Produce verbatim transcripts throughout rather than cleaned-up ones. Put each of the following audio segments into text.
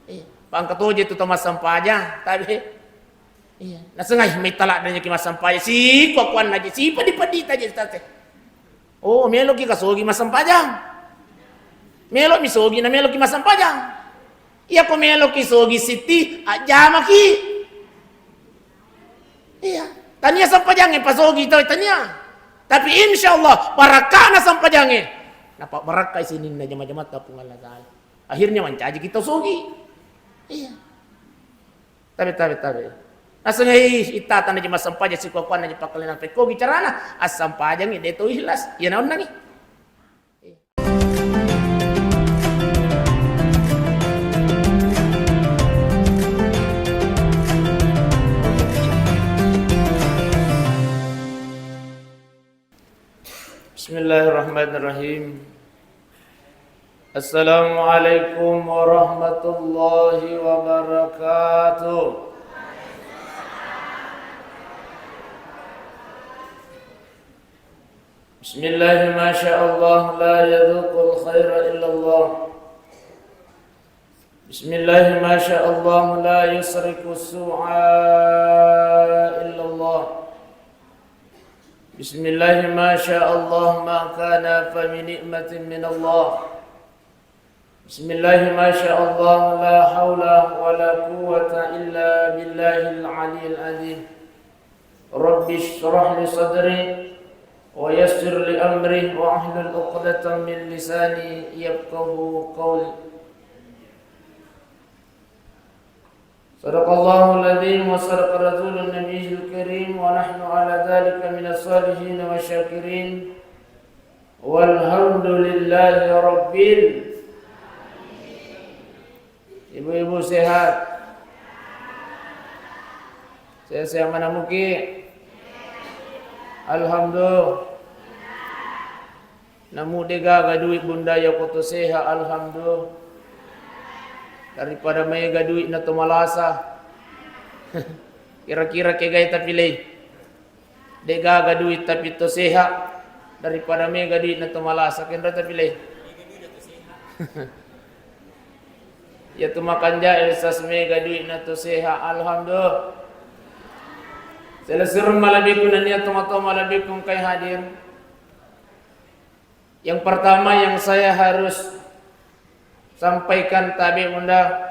Iya, pangka toje tu to massempajang, tabe. Iya, nasengai mai tala danyaki massempajang, sikuakuanna je, sipedi-pedita je, Ustaz. Oh, meloki kasogi massempajang. Melomi sogi na meloki massempajang. Iya, ko meloki sogi sitti, ajjamaki. Iya, tania sempajangnge pasogi to, tania. Tapi insya Allah, barakkana sempajangnge. Napa barakkai sininna jama-jamatta Puang Allah Ta'ala. Akhirnya mancaji kita sogi. Iya. Tabe, tabe, tabe. Nasengai ittata na jama sempaja sikuakuanna je pakkalinang pekkogi carana, assempajangngi de to ikhlas. Iya naonnangi. Bismillahirrahmanirrahim. Assalamualaikum warahmatullahi wabarakatuh. Bismillah, masya Allah, la yadzuqul khaira illallah. Bismillah, masya Allah, la yusriku su'a illallah. Bismillah, masya Allah, ma kana fa min ni'matin min Allah. Bismillah, masya Allah, la haula wa la quwwata illa billahil aliyil azim. Rabbi shrah li sadri wa yassir li amri wa ahlul uqdatan min lisani yafqahu qawli. Sadaqallahul azim wa sadaqa rasulun nabiyul karim wa nahnu ala dzalika minas shalihin wa syakirin. Walhamdulillahi rabbil. Ibu-ibu sehat? Sehat-sehat mana muki? Alhamdulillah. Namu de gaga duit bunda, ya ko to sehat, alhamdulillah. Daripada maega duit na to malasa. Kira-kira kegai tapilei. De gaga duit tapi to sehat, daripada mega duit na to malasa, kenro tapilei. Ya tu makanja, eh, sas mega duit na to sehat, alhamdulillah. Selessureng malebbiku nennia tomatoa malebbiku engkai hadir. Yang pertama yang saya harus sampaikan, tabe bunda,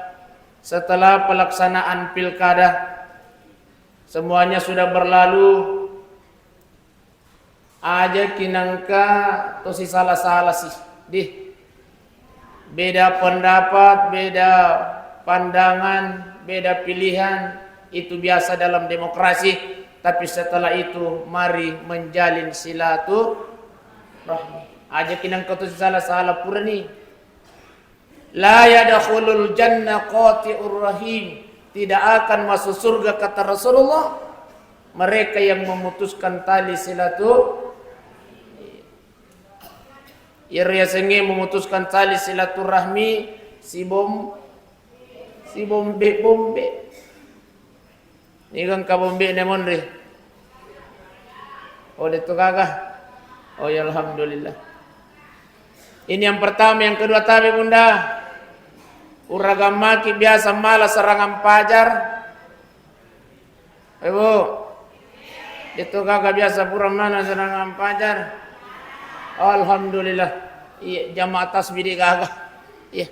setelah pelaksanaan pilkada, semuanya sudah berlalu, aja kinangka to sisala-sala si. Dih. Beda pendapat, beda pandangan, beda pilihan, itu biasa dalam demokrasi. Tapi setelah itu, mari menjalin silaturahmi. Aja kinangka to sisala-sala purani. La yadkhulul jannah qati'ur rahim. Tidak akan masuk surga, kata Rasulullah, mereka yang memutuskan tali silaturahmi. Iyaro yasengnge memutuskan tali silaturahmi, sibom-, sibombe-bombe. Niga engka bombe ne monri? Oh, de to gaga. Oh ya, alhamdulillah. Ini yang pertama, yang kedua, tabe bunda. Uragam maki biasa mala serangan pajar. Ibu, itu gaga biasa pura mana serangan pajar. Alhamdulillah. Iya, jamaah tasbih de gaga. Iya.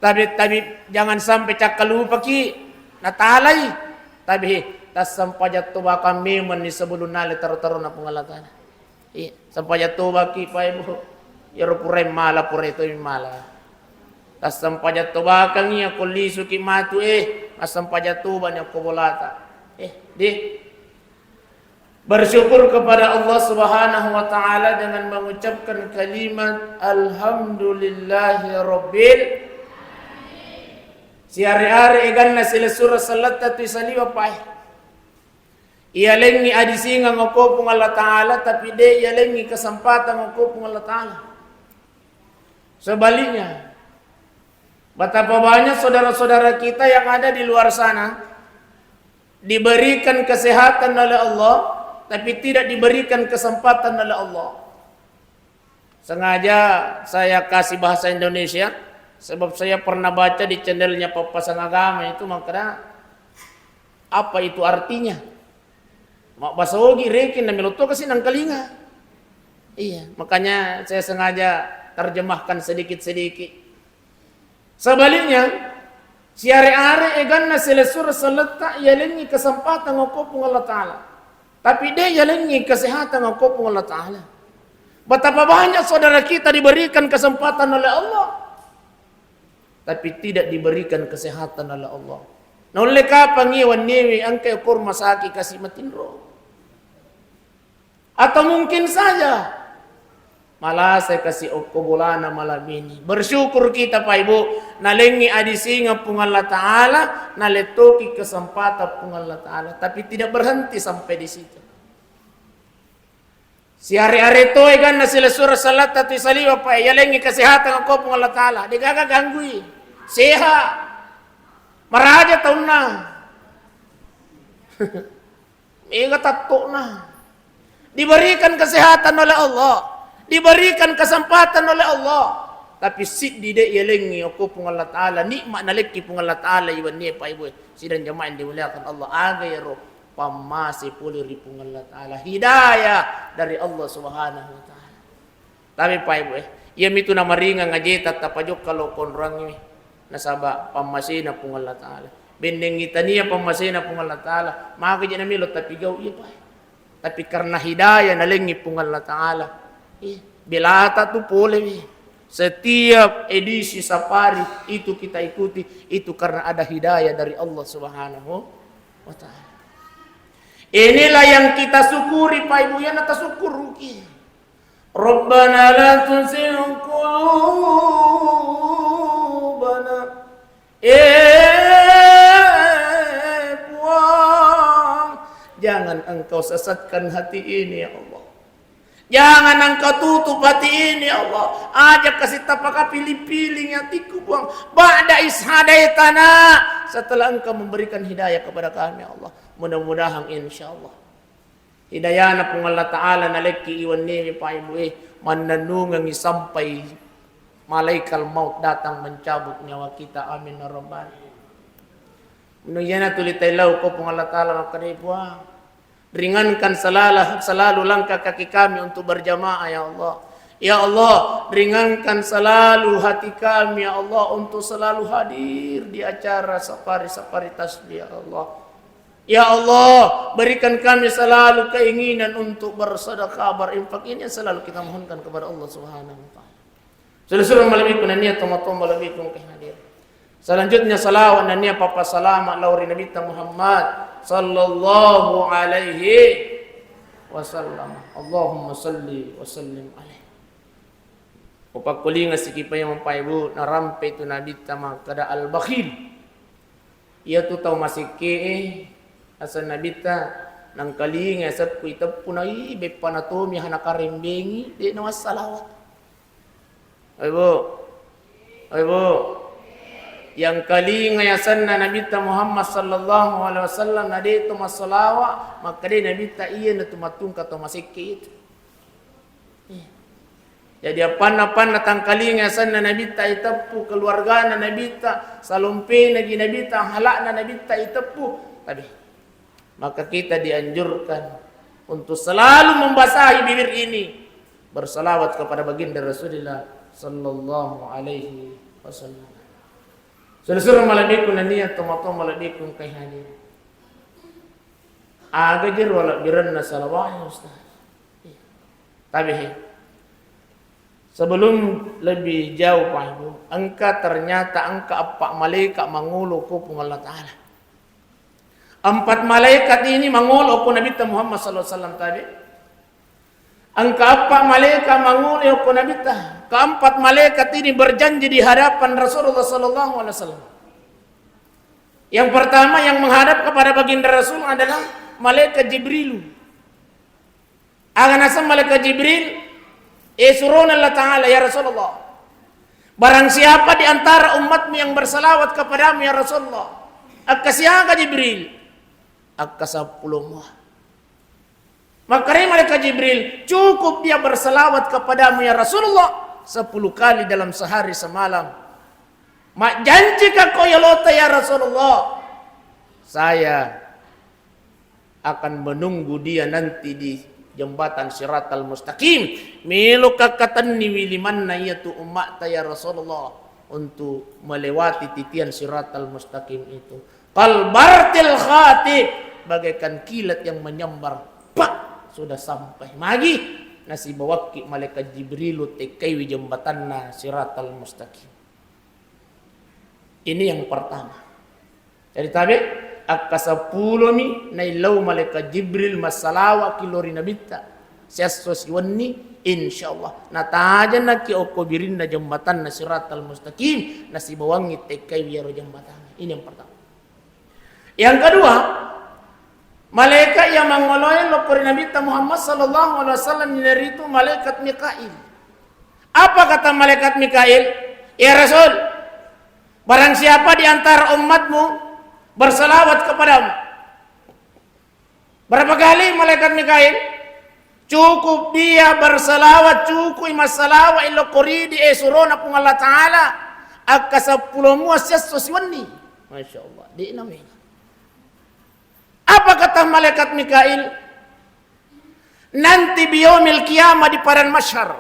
Tapi, tapi jangan sampai cakkalupaki natalai. Tapi tassempajang tobakang memang ni sebelum nale taro-taro na Puang Allah Ta'ala. Iya, sempajang tobaki, Pak, Ibu. Iyaro purai mala, purai tomi mala. Tassempajang tobakangngi, ako lisuki matu, eh, massempajang tobani ako bolata. Eh, deh. Bersyukur kepada Allah Subhanahu wa Ta'ala dengan mengucapkan kalimat Alhamdulillahi Rabbil. Siare-are eganna silessureng selletta tu isaliwa, Pak. Iyalengngi adisingeng okko Puang Allah Ta'ala, tapi de iyalengngi kesempatan okko Puang Allah Ta'ala. Sebaliknya, betapa banyak saudara-saudara kita yang ada di luar sana, diberikan kesehatan oleh Allah, tapi tidak diberikan kesempatan oleh Allah. Sengaja saya kasih bahasa Indonesia, Sebab saya pernah baca di channelnya Pappasang Agama itu, makkeda, apa itu artinya? Mabbasa Ogi rekeng na melo to kasi nangkalinga. Iya, makanya saya sengaja terjemahkan sedikit-sedikit. Sebaliknya, siare-are eganna silessureng selletta, yalengngi kesempatan okko Puang Allah Ta'ala. Tapi de' yalengngi kesehatan okko Puang Allah Ta'ala. Betapa banyak saudara kita diberikan kesempatan oleh Allah, tapi tidak diberikan kesehatan oleh Allah. Naulle kapang iya wenniewe engka okko rumah sakit kasi matinro. Atau mungkin saja malasai kasi okko bolana malam ini. Bersyukur kita, Pak Ibu, nalengngi adisingeng Puang Allah Ta'ala, nalettoki kesempatan Puang Allah Ta'ala. Tapi tidak berhenti sampai di situ. Siare-are to eganna silessureng selletta tu isaliweng, Pak, yalengngi kesehatan okko Puang Allah Ta'ala. Degaga ganggui. Sehat. Maraja taunna. Mega tatto'na. Diberikan kesehatan oleh Allah, diberikan kesempatan oleh Allah, tapi siddi de' yalengngi okko Puang Allah Ta'ala, nikmat nalekki Puang Allah Ta'ala iwennie, Pak Ibu, sidang jamaah yang dimuliakan Allah. Aga iyaro? Pammase pole ri Puang Allah Ta'ala, hidayah dari Allah Subhanahu wa Ta'ala. Tapi, Pak Ibu, eh, iyamitu namaringeng ajeta tapajokka lao konroangnge, nasaba pammasena Puang Allah Ta'ala. Bennengngi tania pammasena Puang Allah Ta'ala, magaji namelo tapigau, iya, Pak. Tapi karena hidayah nalengngi Puang Allah Ta'ala, eh, belata tu pole, weh. Setiap edisi safari itu kita ikuti, itu karena ada hidayah dari Allah Subhanahu wa Ta'ala. Inilah yang kita syukuri, Pak Ibu, ya, na tasyukuruki. Rabbana la tuzigh qulubana. Eh, Puang, jangan Engkau sesatkan hati ini, ya Allah. Jangan Engkau tutup hati ini, ya Allah. Aja kasi tapakapili-piling hatiku, Puang. Ba'da idh hadaitana, setelah Engkau memberikan hidayah kepada kami, ya Allah. Mudah-mudahan, insya Allah. Hidayana Puang Allah Ta'ala nalekki iwenniewe, Pak Ibu, eh, mannennungengngi sampai malaikat maut datang mencabut nyawa kita. Amin ya rabbal alamin. Iyana tuli taillau ko Puang Allah Ta'ala, makkeda, Puang, ringankan selalu, selalu langkah kaki kami untuk berjamaah, ya Allah. Ya Allah, ringankan selalu hati kami, ya Allah, untuk selalu hadir di acara safari-safari tasbih, ya Allah. Ya Allah, berikan kami selalu keinginan untuk bersedekah, berinfak. Ini yang selalu kita mohonkan kepada Allah Subhanahu wa Ta'ala. Sulu-sulu malebbiku nennia tomatoa malebbiku engka hadir. Selanjutnya salawat nennia pappasalama lao ri Nabitta Muhammad sallallahu alaihi wasallam. Allahumma salli wa sallim alaihi. Upakkulinga sikipaya mapaibu, narampe tu Nabitta makkeda al-bakhil. Iyatu tau masekke'e, asenna Nabitta, nangkalinga sekku iteppu na, ih, beppa natomi hana karembengi, de' nawassalawat. Oi, Bu. Oi, Bu. Yang kalinga yasenna Nabitta Muhammad sallallahu alaihi wasallam na de' to massalawa, makkeda Nabitta, iya natu mattungka to masekke itu. Iya. Jadi, appanna-appanna tangkalinga yasenna Nabitta iteppu, keluargana Nabitta, salompenagi Nabitta, halakna Nabitta iteppu. Tapi, maka kita dianjurkan untuk selalu membasahi bibir ini, bersalawat kepada baginda Rasulullah sallallahu alaihi wasallam. Sulu-sulu malebbiku nennia tomatoa malebbiku engkai hadir. Aga jero alebbirenna salawat, Ustaz? Tabe, he. Sebelum lebih jauh, Pak Ibu, engka ternyata engka eppa malaika mangolo ko Puang Allah Ta'ala. Empat malaikat ini mangolo ko Nabitta Muhammad sallallahu alaihi wasallam, tabe. Engka eppa malaika mangolo ko Nabitta. Keempat malaikat ini berjanji di hadapan Rasulullah sallallahu alaihi wasallam. Yang pertama yang menghadap kepada baginda Rasul adalah malaikat Jibril. Aga naseng malaikat Jibril, eh, surona Allah Ta'ala, ya Rasulullah. Barang siapa di antara umatmu yang bersalawat kepadamu, ya Rasulullah. Akka siaga Jibril? Akka seppulo mua. Makkedai malaikat Jibril, cukup dia bersalawat kepadamu, ya Rasulullah, sepuluh kali dalam sehari semalam. Majjancika ko yolota ya Rasulullah, saya akan menunggu dia nanti di jembatan Siratal Mustaqim. Melo kakkatenniwi limanna iyatu umma'ta ya Rasulullah untuk melewati titian Siratal Mustaqim itu. Kal barqil khatif, bagaikan kilat yang menyambar. Pak, sudah sampai. Magi nasibawakki malaikat Jibrilu tekkaiwi jembatanna Siratal Mustaqim. Ini yang pertama. Jadi tabe, akka seppulomi naillau malaikat Jibril massalawa ki lao ri Nabitta. Siesso siwenni, insyaallah. Natajanaki okko birinna jembatanna Siratal Mustaqim, nasibawangngi tekkaiwi iyaro jembatanna. Ini yang pertama. Yang kedua, malaikat yang mangoloe lokko ri Nabitta Muhammad sallallahu alaihi wasallam iyanaritu malaikat Mikail. Apa kata malaikat Mikail? Ya Rasul, barang siapa di antara umatmu berselawat kepadamu, berapa kali malaikat Mikail? Cukup dia berselawat, cukup i massalawat ilokko ridi e surona Puang Allah Ta'ala, akka seppulo mua siesso siwenni. Masya Allah, di nami. Apa kata malaikat Mikail? Nanti biomil kiamah di padang mahsyar,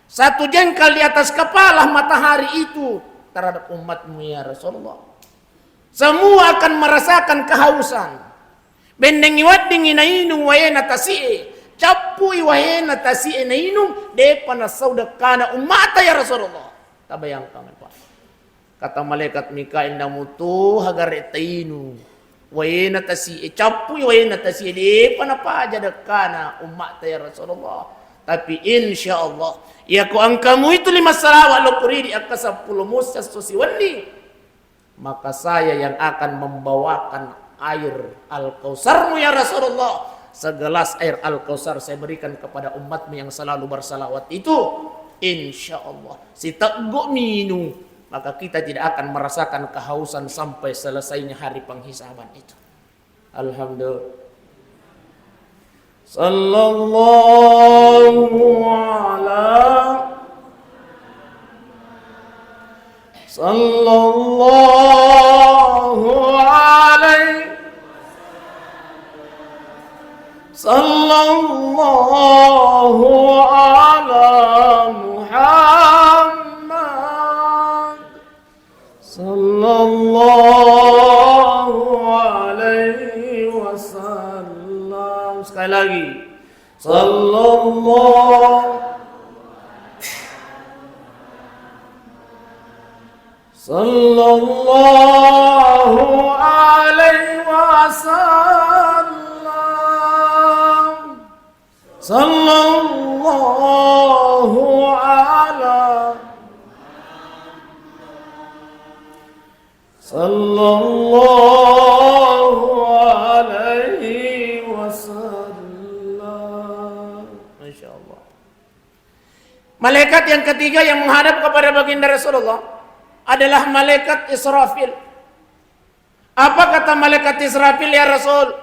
satu jengkal di atas kepala matahari itu terhadap umatmu ya Rasulullah. Semua akan merasakan kehausan. Bennengngi weddingngi nainung waena tasi'e, cappui waena tasi'e nainung, depa nassau dekkana ummata ya Rasulullah. Tabayangkan, Pak. Kata malaikat Mikail, namutoha gare tainung waena tasi'e, cappui waena tasi'e, depa napaja dekkana ummata ya Rasulullah. Tapi insya Allah, iyako engkamu itu lima salawat lokko ridi akka seppulo mussa esso siwenni, maka saya yang akan membawakan air Al-Kautsarmu ya Rasulullah. Segelas air Al-Kautsar saya berikan kepada umatmu yang selalu bersalawat itu. Insya Allah, siteggu minum, maka kita tidak akan merasakan kehausan sampai selesainya hari penghisaban itu. Alhamdulillah. Sallallahu ala, sallallahu alaihi, sallallahu ala Muhammad. Sallallahu alaihi wasallam. Sekali lagi. Sallallahu, sallallahu alaihi wasallam. Sallallahu ala, sallallahu alaihi wasallam. Masya Allah. Malaikat yang ketiga yang menghadap kepada baginda Rasulullah adalah malaikat Israfil. Apa kata malaikat Israfil, "Ya Rasul,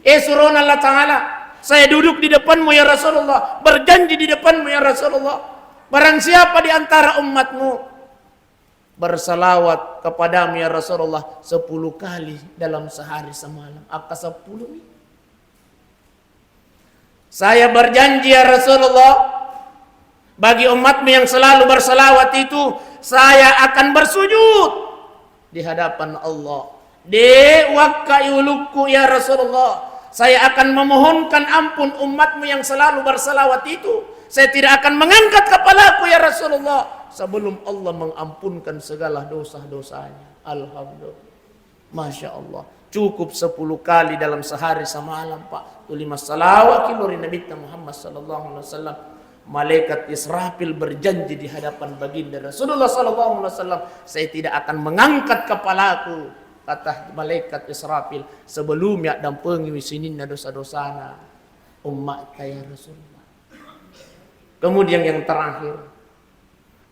eh surona Allah Ta'ala, saya duduk di depanmu ya Rasulullah, berjanji di depanmu ya Rasulullah, barang siapa di antara umatmu bersalawat kepadamu ya Rasulullah sepuluh kali dalam sehari semalam, akka sepuluh mi." Saya berjanji, ya Rasulullah, bagi umatmu yang selalu bersalawat itu, saya akan bersujud di hadapan Allah. De wakka ulukku, ya Rasulullah. Saya akan memohonkan ampun umatmu yang selalu bersalawat itu. Saya tidak akan mengangkat kepalaku, ya Rasulullah, sebelum Allah mengampunkan segala dosa-dosanya. Alhamdulillah. Masya Allah, cukup sepuluh kali dalam sehari semalam, Pak. Tuli massalawat ki lao ri Nabitta Muhammad sallallahu alaihi wasallam. Malaikat Israfil berjanji di hadapan baginda Rasulullah sallallahu alaihi wasallam, "Saya tidak akan mengangkat kepalaku," kata malaikat Israfil, "sebelumnya dampengiwi sininna dosa-dosana ummata ya Rasulullah." Kemudian yang terakhir,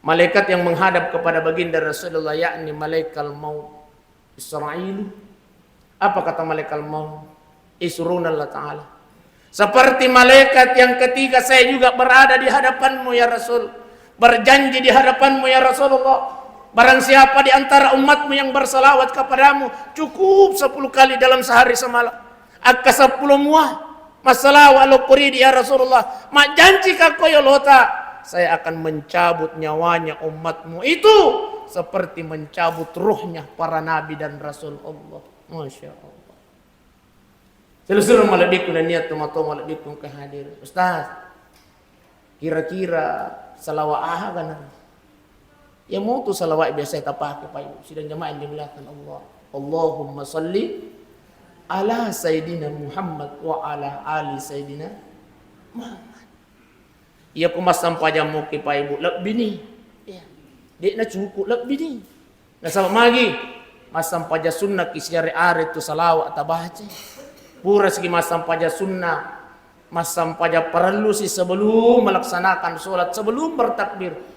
malaikat yang menghadap kepada baginda Rasulullah, yakni malaikat maut. Israilu. Apa kata malaikat maut? Isuruna Allah Ta'ala. Seperti malaikat yang ketiga, saya juga berada di hadapanmu, ya Rasul. Berjanji di hadapanmu, ya Rasulullah. Barang siapa di antara umatmu yang bersalawat kepadamu cukup sepuluh kali dalam sehari semalam, akka seppulo mua massalawa lokko ridi, ya Rasulullah, majjanci ka ko yolota, saya akan mencabut nyawanya umatmu itu seperti mencabut ruhnya para nabi dan rasul Allah. Masya Allah. Selessureng malebbikku nennia tomatoa malebbikku engka hadir. Ustaz, kira-kira salawa aha gana? Ya mutu salawa biasa tapake, Pak Ibu. Sidang jamaah yang dimuliakan Allah. Allahumma salli ala Sayyidina Muhammad wa ala ali Sayyidina Muhammad. Iya ko massempajang muki, Pak Ibu, lebbi ni. Iya. De'na cukup lebbi ni. Nasaba magi massempajang sunna ki siare-are tu salawa tabaca. Pura sigi massempajang sunna, massempajang parellu si sebelum melaksanakan sholat, sebelum bertakbir.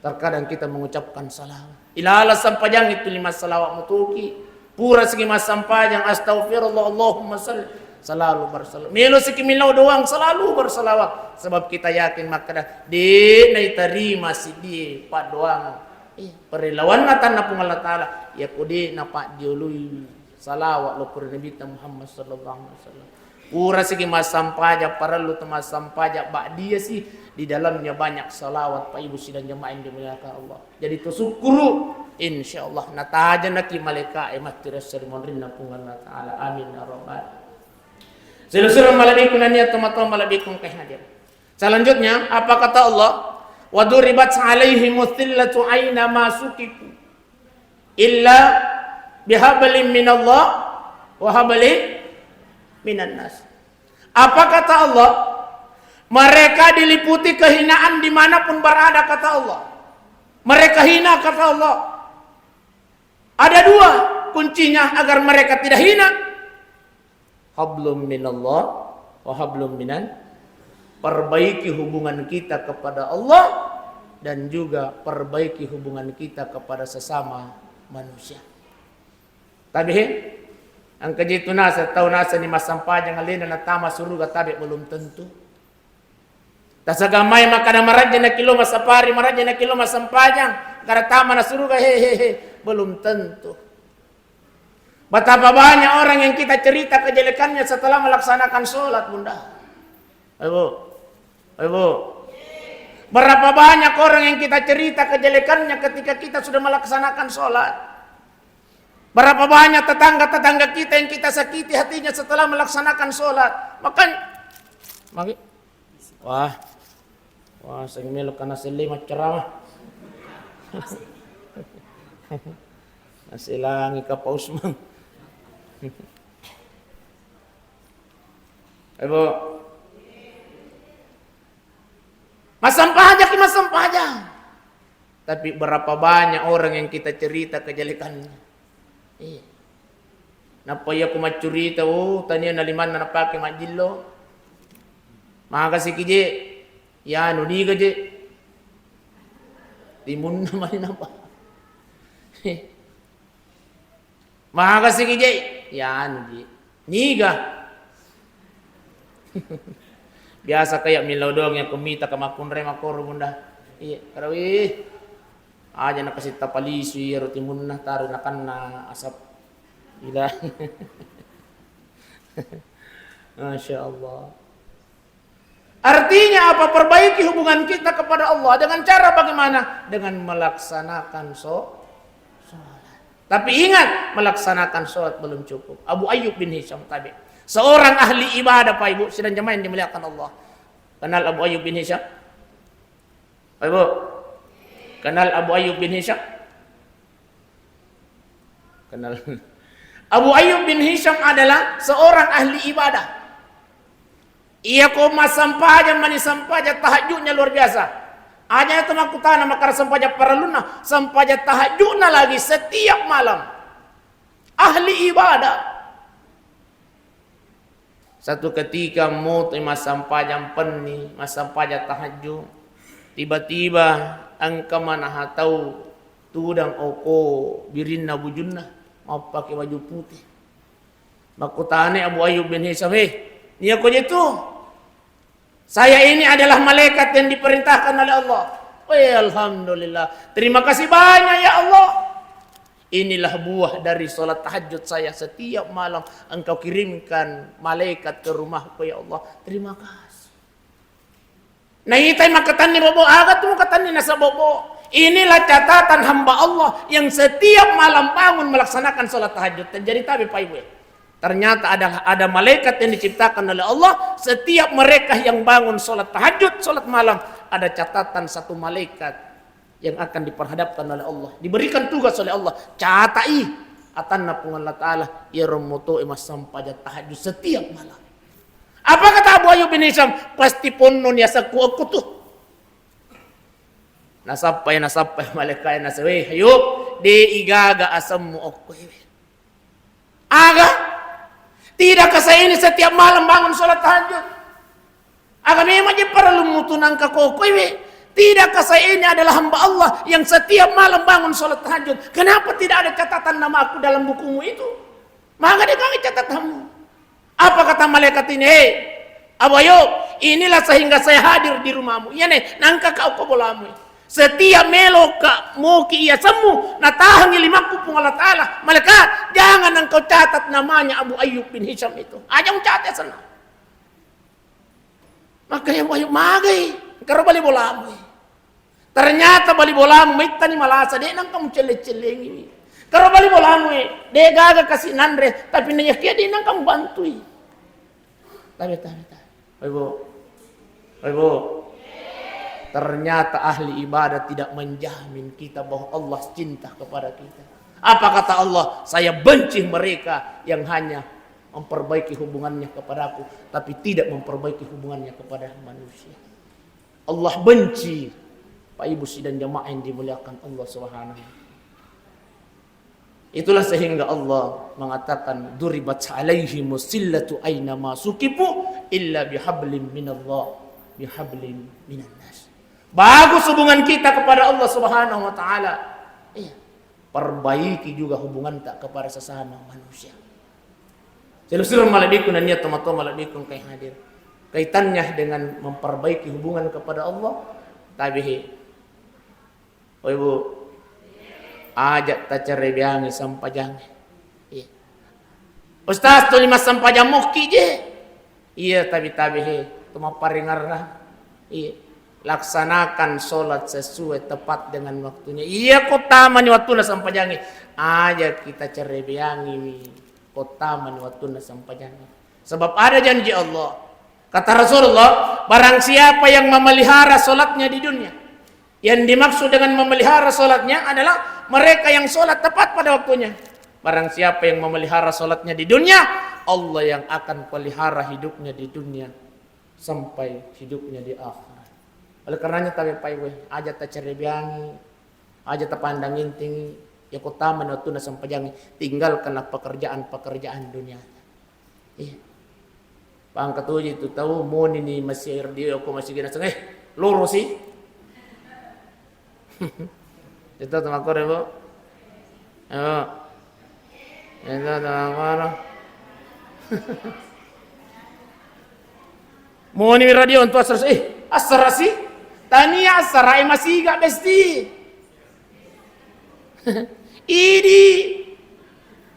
Terkadang kita mengucapkan salawat. Ilala sempajang itu lima salawat mutuki. Pura sigi massempajang, astaghfirullah, Allahumma salli. Selalu bersalawat. Melo siki millau doang, selalu bersalawat. Sebab kita yakin makkeda, de' naitarima sidie paddoang. Eh, perelawan matanna Puang Allah Ta'ala. Ya ko de' napaddiolui salawat lokko ri Nabitta Muhammad sallallahu alaihi wasallam. Pura sigi massempajang parellu tu massempajang ba'diyah si, di dalamnya banyak salawat, Pak Ibu sidang jamaah yang dimuliakan Allah. Jadi tu sukkuru, insya Allah natajanaki malaika'e matti ri esso ri monrinna Puang Allah Ta'ala. Amin ya rabbal. Selessureng malebbikku nennia tomatoa malebbikku engka hadir. Selanjutnya, apa kata Allah? Wa duribat alaihimu tsillatu aina ma sukifu illa bihablin minallah wa hablin minan nas. Apa kata Allah? Mereka diliputi kehinaan dimanapun berada, kata Allah. Mereka hina, kata Allah. Ada dua kuncinya agar mereka tidak hina. Hablum minallah wa hablum minan. Perbaiki hubungan kita kepada Allah dan juga perbaiki hubungan kita kepada sesama manusia. Tapi he, engka je tu nasa, tau nasa ni massempajang alena natama suruga, tapi belum tentu. Tasagamai makkada marajjana kilo massapari, marajjana kilo massempajang, kada tama na suruga, he, he, he, belum tentu. Betapa banyak orang yang kita cerita kejelekannya setelah melaksanakan sholat, Bunda. Ibu, Ibu. Berapa banyak orang yang kita cerita kejelekannya ketika kita sudah melaksanakan sholat? Berapa banyak tetangga-tetangga kita yang kita sakiti hatinya setelah melaksanakan sholat? Makanya, magi-, wah, wah, sing melo kana selle maccarama. Nasilangi ka Pak Usman. Ibu. Massempajang ki massempajang. Tapi berapa banyak orang yang kita cerita kejelekannya. Iya. Nappa iya ku maccurita, oh, tania na limanna napake majjillo. Makasiki je. Ya, nu niga je. Timunna mani napa. Makasiki je, ya anu je. Niga. Biasa kaya millau doang ya, ku mita ka makkunrai makkoro, Bunda. Iya, karawi. Aja nakasitta palisu iyaro timunna, taru nakanna asap. Ila. Masya Allah. Artinya apa? Perbaiki hubungan kita kepada Allah. Dengan cara bagaimana? Dengan melaksanakan so-, sholat. Tapi ingat, melaksanakan sholat belum cukup. Abu Ayyub bin Hisham tadi, seorang ahli ibadah, Pak Ibu, sidang jamaah yang dimuliakan Allah. Kenal Abu Ayyub bin Hisham? Pak Ibu, kenal Abu Ayyub bin Hisham? Kenal. Abu Ayyub bin Hisham adalah seorang ahli ibadah. Iya ko massempajang mani, sempajang tahajudnya luar biasa. Aja itu makkutana makkara sempajang parellunna, sempajang tahajudna lagi setiap malam. Ahli ibadah. Satu ketika motoi massempajang penni, massempajang tahajud, tiba-tiba engka manaha tau tudang oko birinna bujunna, mappake baju putih. Makkutana Abu Ayyub bin Hisam, "Eh, nia ko je tu?" "Saya ini adalah malaikat yang diperintahkan oleh Allah." Eh, alhamdulillah. Terima kasih banyak ya Allah. Inilah buah dari sholat tahajud saya. Setiap malam Engkau kirimkan malaikat ke rumahku ya Allah. Terima kasih. Naitai makkatanni bobo, aga tu makkatanni nasaba bobo. Inilah catatan hamba Allah yang setiap malam bangun melaksanakan sholat tahajud. Terjadi tabe, Pak Ibu, ya. Ternyata ada, ada malaikat yang diciptakan oleh Allah. Setiap mereka yang bangun sholat tahajud, sholat malam, ada catatan satu malaikat yang akan diperhadapkan oleh Allah. Diberikan tugas oleh Allah. Catai atanna Puang Allah Ta'ala, iyaro moto'e massampajang tahajud setiap malam. Apa kata Abu Ayyub bin Hisham? Pasti ponnoni asakku okko tu. Nasappai, nasappai malaika'e, nasawei, Ayub, de igaga asemmu okko iwe. Aga? Tidakkah saya ini setiap malam bangun sholat tahajud? Aga memang je parellu mutu nangka koko iwe? Tidakkah saya ini adalah hamba Allah yang setiap malam bangun sholat tahajud? Kenapa tidak ada catatan namaku dalam bukumu itu? Maka dia kami catatanmu. Apa kata malaikat ini? Hei, Abu Ayub, inilah sehingga saya hadir di rumahmu. Iya ne, nangka kau ko bolamu. Setiap melo ka moki iya semmu, natahangi limakku Puang Allah Ta'ala. Malaikat, jangan engkau catat namanya Abu Ayyub bin Hisham itu. Aja mu catat sana. Maka ya Abu Ayub magai, karo bali bolamu. Ternyata bali bolamu maittani malasa, de nangka mucelle-cellengi. Karo bali bolamu e, de gaga kasi nanre, tapi nayakia de nangka mubantui. Tabe, tabe, tabe. Bapak Ibu. Bapak Ibu. Ternyata ahli ibadah tidak menjamin kita bahwa Allah cinta kepada kita. Apa kata Allah? Saya benci mereka yang hanya memperbaiki hubungannya kepadaku, tapi tidak memperbaiki hubungannya kepada manusia. Allah benci, Pak Ibu sidang jamaah yang dimuliakan Allah Subhanahu wa Ta'ala. Itulah sehingga Allah mengatakan, "Duribat alaihimus zillatu aina ma suqifu illa bihablin minallah, bihablin minannas." Bagus hubungan kita kepada Allah Subhanahu wa Ta'ala. Iya. Perbaiki juga hubunganta kepada sesama manusia. Silusureng malebbiku nennia tomatoa malebbiku engkai hadir. Kaitannya dengan memperbaiki hubungan kepada Allah, tabehe. Oh, Ibu, aja tacerebeangi sampajangnge. Iya. Ustaz, tuli massampajang mokki je. Iya, tabe-tabe he, to mapparingerrang. Iya. Laksanakan sholat sesuai tepat dengan waktunya. Iya, ko tamani wattuna sampajangnge. Aja kita cerebeangi mi. Ko tamani wattuna sampajangnge. Sebab ada janji Allah. Kata Rasulullah, barang siapa yang memelihara sholatnya di dunia, yang dimaksud dengan memelihara sholatnya adalah mereka yang sholat tepat pada waktunya. Barang siapa yang memelihara sholatnya di dunia, Allah yang akan pelihara hidupnya di dunia sampai hidupnya di akhirat. Oleh karenanya, tabe Pak Ibu, aja tacerebeangi, aja tapandang inting, ya ko tamani wattuna sampajangnge, tinggalkanlah pekerjaan-pekerjaan dunia. Iya. Pangkatuji tu tau, moni ni masih radio ko masih gina seng, eh, loro si. Itu tu makkoro, Bu. Ayo. Itu tu makkoro. Moni mi radio untuk asar, eh, asar si. Tania asar, eh, masih gak besti. Idi.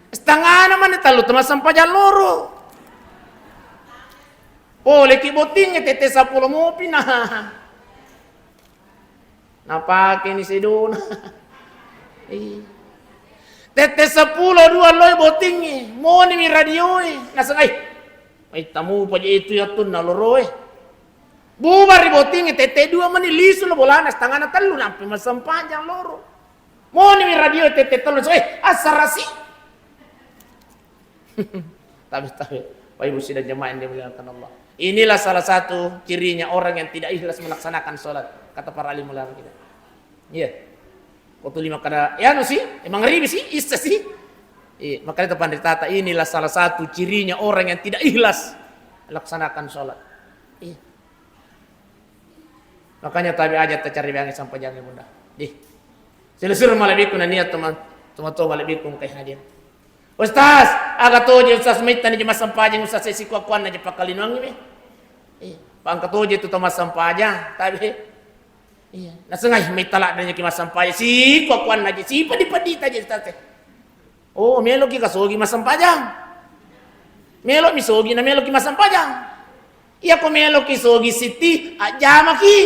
Setengahna mani tellu tu massampajang loro. Poleki bottingnge tette seppulo mopi na. Napake ni sedona. Iya. Tette seppulo dua loi bottingnge. Moni mi radioe. Naseng, ai. Ai tamu paja itu ya tunna loroe. Bubar ri bottingnge tette dua mani lisu lo bolana setengahna tellu nampe massampajang loro. Moni mi radio tette tellu, eh, asara si. Tabe, tabe. Bapak Ibu sidang jemaah yang dimuliakan Allah. Inilah salah satu cirinya orang yang tidak ikhlas melaksanakan sholat, kata para alim ulama kita. Iya. Ko tuli makkeda, ya anu si, emang ribi si, issa si. Iya, makanya itu pandita, inilah salah satu cirinya orang yang tidak ikhlas melaksanakan sholat. Iya. Makanya tabe aja tacerebeangi sampajangnge, Bunda. Dih. Silusureng malebbiku nennia teman, tomatoa malebbiku engkai hadir. Ustaz, aga toje Ustaz, maittani je massampajang Ustaz, sesi kuakuanna je pakkalinongi we. Eh, pangka toje tu to massampajang, tabe. Iya. Nasengai mai tala'danya ki massempajang. Sikuwa-kuwanna ji, sipeddi-peddita ji, Ustaz. Oh, meloki ka sogi massempajang. Melomi sogi na meloki massempajang. Iya ko meloki sogi sitti, ajjamaki.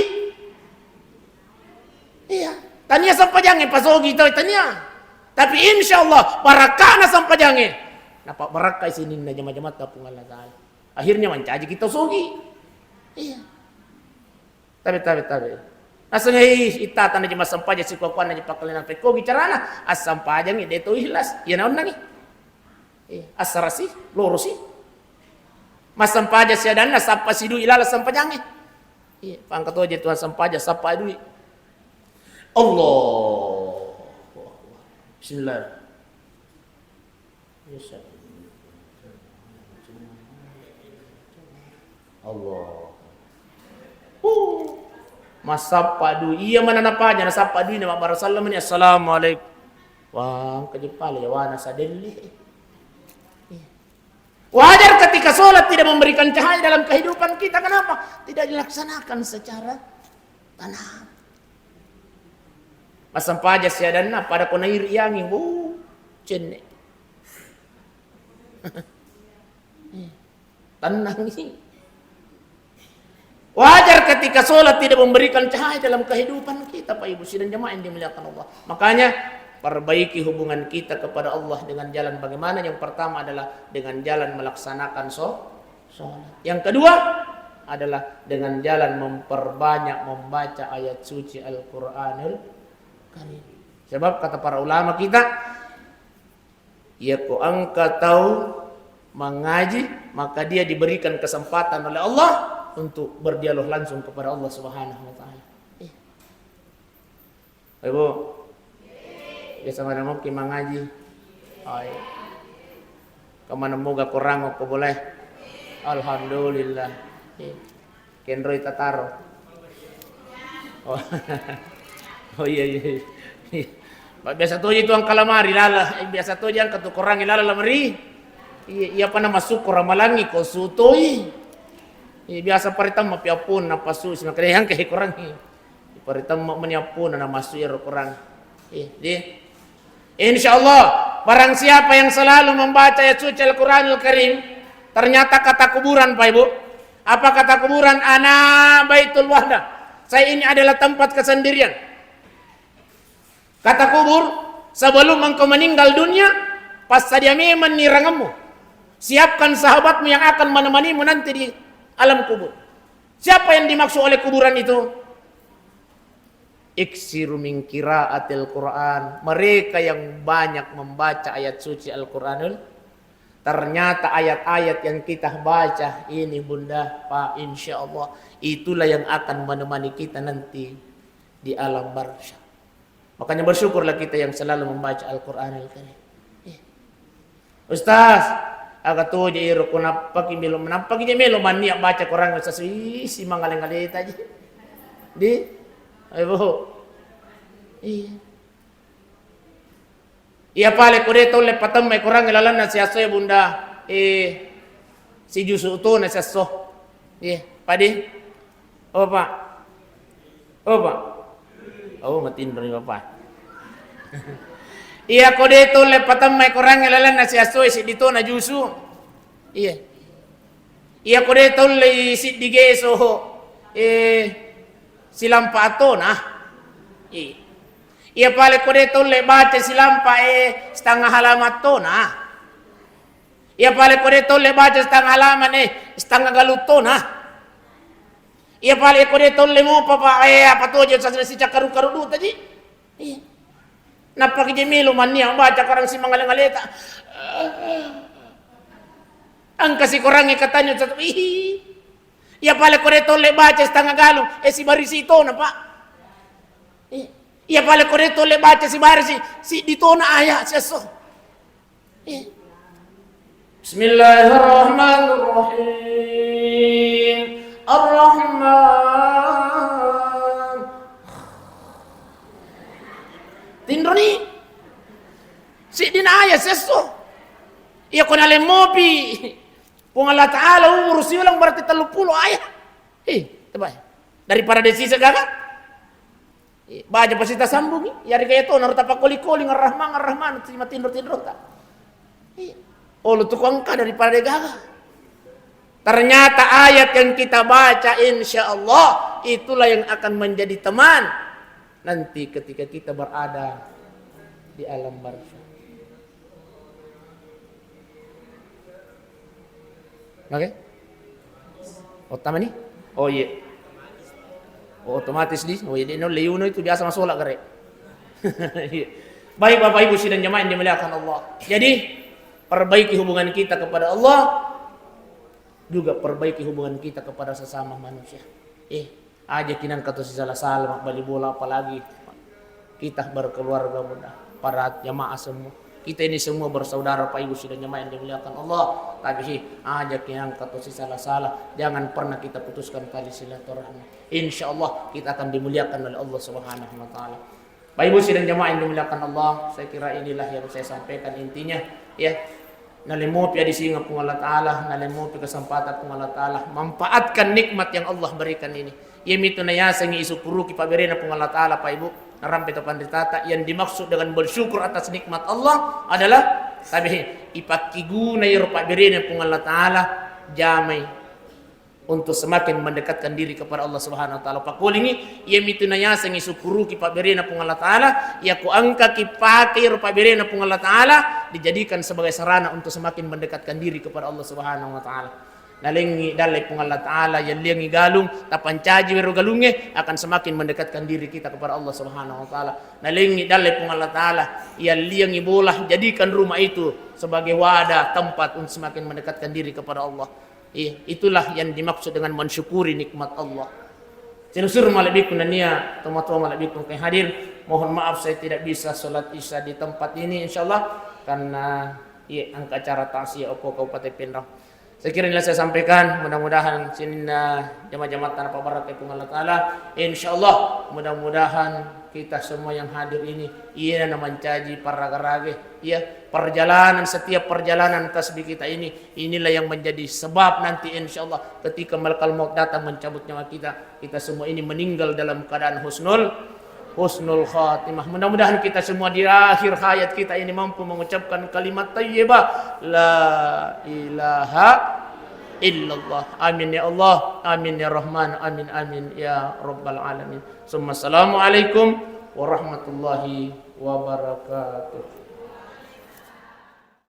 Iya. Tania sempajangnge pasogi to, tania. Tapi insya Allah barakkana sempajangnge. Napa barakkai sininna jama-jamatta Puang Allah Ta'ala. Akhirnya mancaji kita sogi. Iya. Tabe, tabe, tabe. Nasengai ittata na jama sempaja sikuwa-kuwanna ji pakkalinna pekkogi carana, assempajangngi de to ikhlas, iya naonnangi. Iya, assarasi, lorosi. Massempaja siadanna sappa sidui lala sempajangnge. Iya, pangka toje Tuhan sempaja sappa dui. Allah. Bismillah. Allah. Uh, massappa dui. Iya mana napaja nasappa dui na mabbara sallamani, "Assalamualaikum." Wah, engka ji pale yawana sadelli. Wajar ketika sholat tidak memberikan cahaya dalam kehidupan kita. Kenapa? Tidak dilaksanakan secara tenang. Massempaja siadanna pada ko nairi yangi, wuh, cenne. Tenang sih. Wajar ketika sholat tidak memberikan cahaya dalam kehidupan kita, Pak Ibu sidang jamaah yang dimuliakan Allah. Makanya, perbaiki hubungan kita kepada Allah dengan jalan bagaimana? Yang pertama adalah dengan jalan melaksanakan sho-, sholat. Yang kedua adalah dengan jalan memperbanyak membaca ayat suci Al-Quranul Karim. Sebab kata para ulama kita, iya ko engka tau mangaji, maka dia diberikan kesempatan oleh Allah untuk berdialog langsung kepada Allah Subhanahu wa Ta'ala. Eh. Ibu, biasa mana mungkin mangaji? Oh, iya. Kemana moga kurang ko boleh? Alhamdulillah. Iya. Kenroi tataro. Oh. Oh, iya, iya, iya. Ma biasa toji tu engka lamari lala. Eh, biasa toji engka tu korangnge lala lamari. Iya, iya, apa nama syukur ramalangi ko sutoi. Iya, biasa paritamma pi appun napassu si makanya engka korangnge. Paritamma mani appun na massu ero korang. Iya, di. Insya Allah, barang siapa yang selalu membaca ayat suci Al-Quranul Karim, ternyata kata kuburan, Pak Ibu. Apa kata kuburan? Ana baitul wahda. Saya ini adalah tempat kesendirian. Kata kubur, sebelum engkau meninggal dunia, passadia memang nirangemmu. Siapkan sahabatmu yang akan menemanimu nanti di alam kubur. Siapa yang dimaksud oleh kuburan itu? Iksiru min qiraatil Quran. Mereka yang banyak membaca ayat suci Al-Quranul. Ternyata ayat-ayat yang kita baca ini, Bunda, Pak, insya Allah, itulah yang akan menemani kita nanti di alam barzakh. Makanya bersyukurlah kita yang selalu membaca Al-Quranul Karim. Iya. Ustaz, aga toje iro ko nappaki melo, nappaki je melo mannia baca Quran, Ustaz, ih, si mangale-ngaleta je. Di? Ayo, Bu. Iya. Iya pale ko de tolle patemme Quran lalanna siasso e, Bunda. Eh, sijusu tona siasso. Iya, padi. Oh, Pak. Oh, Pak. Oh, matinro ni Bapak. Iya ko de tolle patemme Quran lalanna siasso e, siddi tona jusu. Iya. Iya ko de tolle siddi geso, eh, silampa tona. Iya. Iya pale ko de tolle baca silampa, eh, setengah halaman tona. Iya pale ko de tolle baca setengah halaman, eh, setengah galung tona. Iya pale ko de tolle mopa, Pak, eh, apa toje sacakkaru-karu duta ji. Iya. Nappaki je melo mannia baca Quran si mangale-ngaleta. Engka si Quran e katanya, Ustaz, ih. Iya pale ko de tolle baca setengah galung, eh, sibarisi tona, Pak. Iya. Iya pale ko de tolle baca sibarisi, siddi tona ayat siesso. Eh. Bismillahirrahmanirrahim. Ar-Rahman. Tinroni. Siddina ayat siesso. Iya ko nalemmopi Puang Allah Ta'ala umur siulang berarti tellu pulo ayat. Eh, coba. Daripada desisa gaga. Baca pasti tasambungi, yarega iya to naro tapakkoli-koli, Ar-Rahman, Ar-Rahman, matinro-tinrota. Iya. Olo tu ko engka daripada degaga. Ternyata ayat yang kita baca, insya Allah, itulah yang akan menjadi teman nanti ketika kita berada di alam barzakh. Oke? Ottama ni? Oh, iya. Oh, otomatis di. Oh, iya, de' naulle uno itu biasa masola gare. Iya. Baik, Bapak Ibu sidang jamaah yang dimuliakan Allah. Jadi, perbaiki hubungan kita kepada Allah, juga perbaiki hubungan kita kepada sesama manusia. Eh, aja kinangka to sisala-sala, mabbali bola, apalagi kita berkeluarga, mudah. Para jamaah semua. Kita ini semua bersaudara, Pak Ibu sidang jamaah yang dimuliakan Allah. Tapi, aja kinangka to sisala-sala. Jangan pernah kita putuskan tali silaturahmi. Insya Allah kita akan dimuliakan oleh Allah Subhanahu wa Ta'ala. Bapak Ibu sidang jamaah yang dimuliakan Allah, saya kira inilah yang saya sampaikan intinya, ya. Nalemmopi adisinga Puang Allah Ta'ala, nalemmopi kesempatan Puang Allah Ta'ala, manfaatkan nikmat yang Allah berikan ini. Iyamitu nayasengngi isukkuruki pabberena Puang Allah Ta'ala, Pak Ibu, narampe to panritata. Yang dimaksud dengan bersyukur atas nikmat Allah adalah, tapi, ipakkiguna iyaro pabberena Puang Allah Ta'ala, jamai untuk semakin mendekatkan diri kepada Allah Subhanahu wa Ta'ala. Pakolingi, iyamitu nayasengngi sukkuruki pabberena Puang Allah Ta'ala, yako engkaki pake iyaro pabberena Puang Allah Ta'ala, dijadikan sebagai sarana untuk semakin mendekatkan diri kepada Allah Subhanahu wa Ta'ala. Nalengngi dalle Puang Allah Ta'ala, yalliangi galung, tapancaji wero galungnge, akan semakin mendekatkan diri kita kepada Allah Subhanahu wa Ta'ala. Nalengngi dalle Puang Allah Ta'ala, yalliangi bola, jadikan rumah itu sebagai wadah, tempat untuk semakin mendekatkan diri kepada Allah. Iya, itulah yang dimaksud dengan mensyukuri nikmat Allah. Sining suro malebbiku nennia tomatoa malebbiku engka hadir. Mohon maaf saya tidak bisa sholat Isya di tempat ini, insyaallah, karena, iya, engka acara takziah okko Kabupaten Pinrang. Saya kira inilah saya sampaikan, mudah-mudahan sininna jamaah-jamaah tanah pabarakka Puang Allah Ta'ala. Insyaallah, mudah-mudahan kita semua yang hadir ini, iyana mancaji parraga-raga, iya, perjalanan, setiap perjalanan tasbih kita ini, inilah yang menjadi sebab nanti, insyaallah, ketika malakal maut datang mencabut nyawa kita, kita semua ini meninggal dalam keadaan husnul, husnul khatimah. Mudah-mudahan kita semua di akhir hayat kita ini mampu mengucapkan kalimat thayyibah, la ilaha illallah. Amin ya Allah, amin ya Rahman, amin, amin ya Rabbal Alamin. Summa assalamualaikum warahmatullahi wabarakatuh.